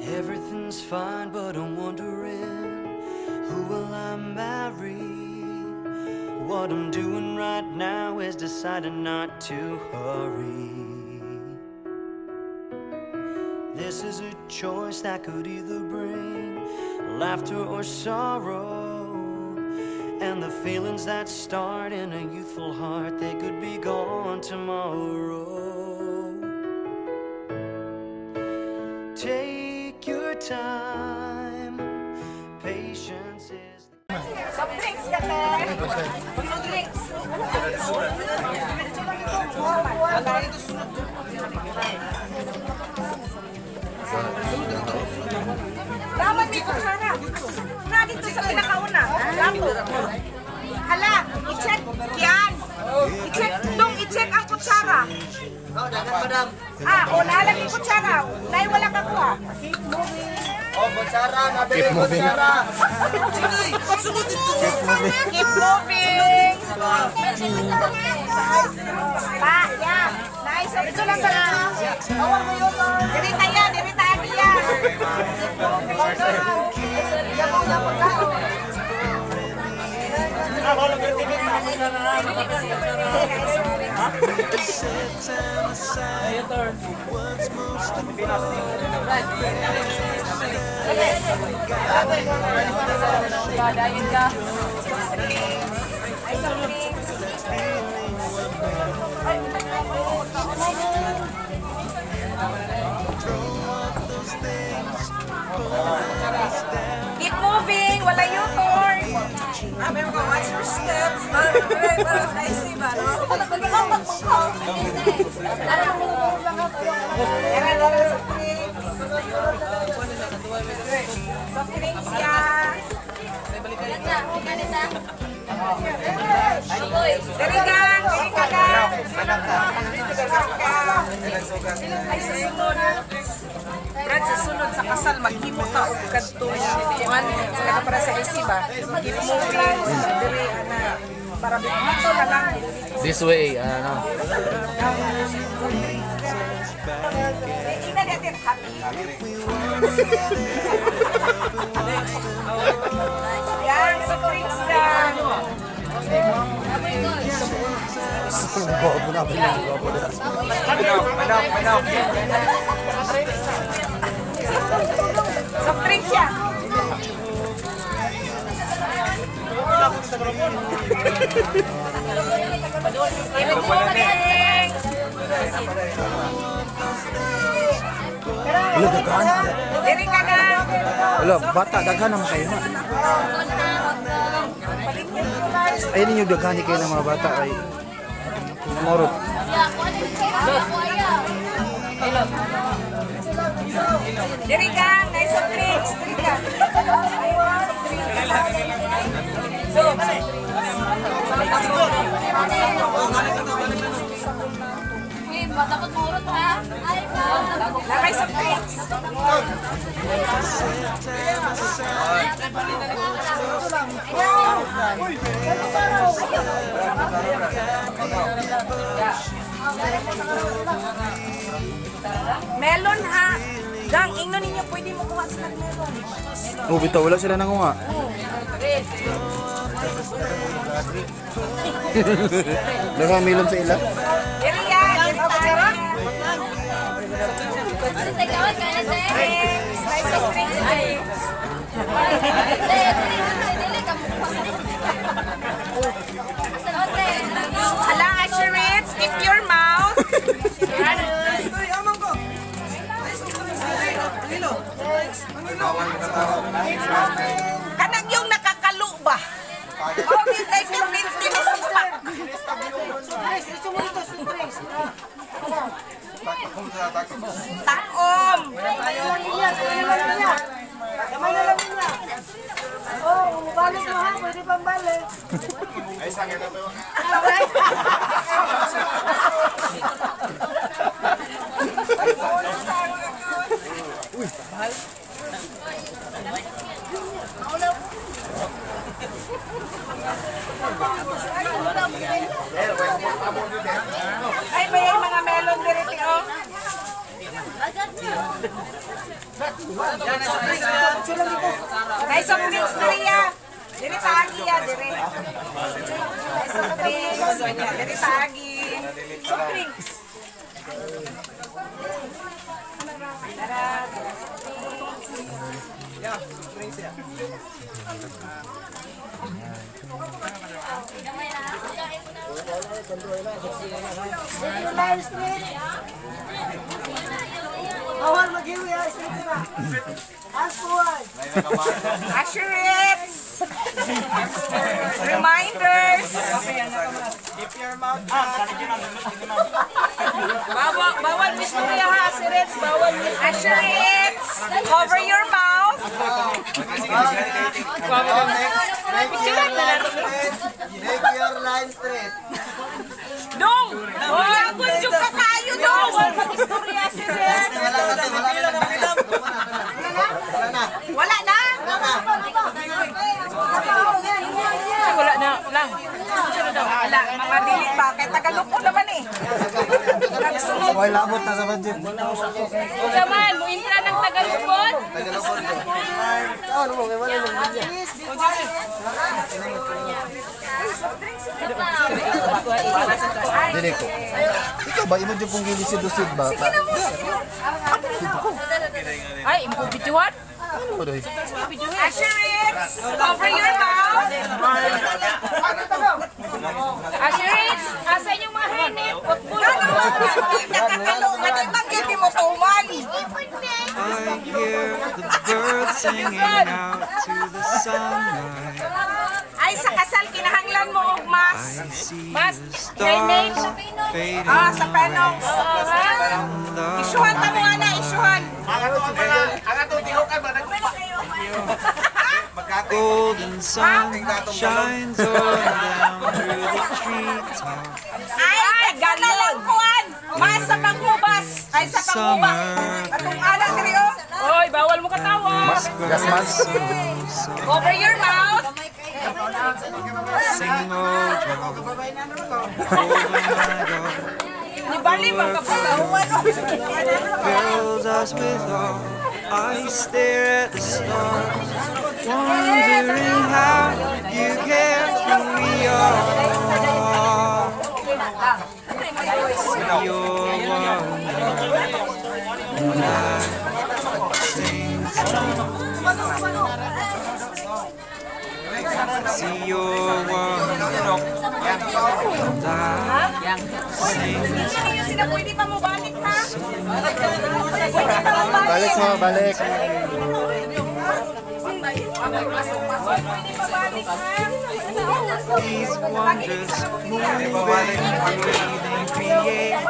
Everything's fine, but I'm wondering, who will I marry? What I'm doing right now is deciding not to hurry. This is a choice that could either bring laughter or sorrow. And the feelings that start in a youthful heart, they could be gone tomorrow. Take your time. Patience is. Soft drinks ka, te. Soft drinks. Dapat may kutsara. Na dito sa pinakauna. Lapo. Hala, i-check yan. I-check, dong i-check ang kutsara. Ah, o nalagi kutsara. Nay wala ka kuha. Oh, kutsara, nabili kutsara. Keep moving. Pa, ya. Nice. Ito lang sa. Dirita ya, dirita ya. Keep moving. Yabaw na pagkaon. Set time aside for what's most important. Padayon ka. Ay, soft drinks. Throw off those things, pull us down. Keep moving, wala U-turn. Ah, meron ka, watch your steps. Parang I see ba, no? Tara, tara, soft drinks. Soft drinks ya. Diri ka, diri ka ka. Ay, sa sunod. Brad, sa sunod sa kasal, maghimo ta og kadto. Kuan, sila ka para sa IC ba? Keep moving. Diri, ana. Para dito na lang. This way, ano. Tingnan natin, happy. Yan, soft drinks lang. Bobo na ba yan? Bobo na. Manok, manok, manok. Soft drinks siya. Keep moving. Wala, daghan. Diri ka na. Wala, bata, daghan naman kayo na. Ayun ninyo, daghan kayo ng mga bata ay namorot. Diri ka, nice soft drinks. Diri ka. Soft drinks. Uy, dapat mahurot ha. Ay, ba? Lakay soft drinks. Set time aside for what's most important. Melon ha. Gang, ingno ninyo pwede mo kuha sila ng melon. Oh, bitaw, wala sila nanguha. Daghang milon sa ila. Diri ya, diri tayo. Kaya te. Drinks, nice soft drinks. Te, dili, dili, dili, kamu. Ate, Hala, Asherits, keep your mouth. Uy, amang ko. Hilo. Kanang yung nakakalo ba? Oh, like yung tinusupak. Takom. Oh, balik mo ha, pwede pang balik. Ay, may mga melon diri, oh. May soft drinks diri ya. Diri paagi ya, diri. May soft drinks. Diri paagi. Soft drinks. Tara. Assurance. Reminders. Bawal, bawal misturya ha, si Reds. Bawal. Assurance. Cover your mouth. Make your line straight. Dong! Wala ko yung kakayo dong. Bawal mag-istorya si Reds. Wala na, wala na. Wala na. Wala na. Wala na lang. Wala. Mga dili pa. Kaya Tagalog ko naman eh. Nagsunod. Way labot na sa budget. Naman, muintra ng Tagalog. Ano mo, wala nang budget. Dili ko. Ikaw ba, imo dyan kong gilisid-usid ba? Sige na mo. Sige na. Ay, impo bituan. Ano mo doy? Assurance. Cover your mouth. Assurance, asa inyong mga hinip? Ano mo? Nakakalungan. Di bang gini mo tuman? I hear the birds singing out to the sunlight. Ay, sa kasal, kinahanglan mo og mas. I see Mas, the stars fading Ah, sa penong. in the Isyuhan ta mo ana, isyuhan. golden sun shines on down through the treetops. Ay, galon. Kuan. Mas sa panghubas. Ay, sa panghubas. Atong ana diri oh. Oy, bawal mo katawa. Gas mask. Cover your mouth. Sing, oh, Joe, oh my God, Di bali man kapatawa. fills us with awe. I stare at the stars, wondering how you care who we are. See your wonder, and I sing. See your wonder, and I sing. Hindi yun sila pwede pa mo balik ha. Pwede pa mo balik. Balik mo, balik. Pwede pa balik ha. These wondrous moving, breathing creation.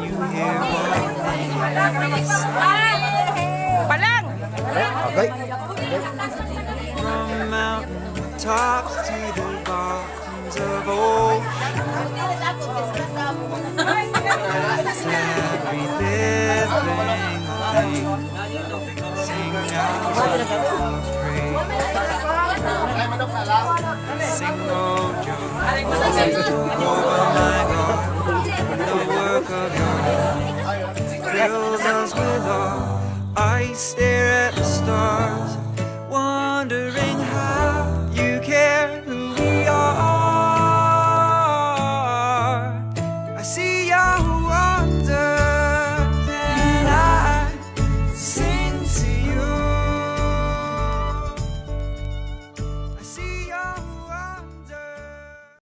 You hear one Palang! Okay. from mountain tops to the bottoms of oceans. Every living thing sing out of praise. Sing, oh Joe, oh my God, the work of your hands fills us with awe. I stare at the stars,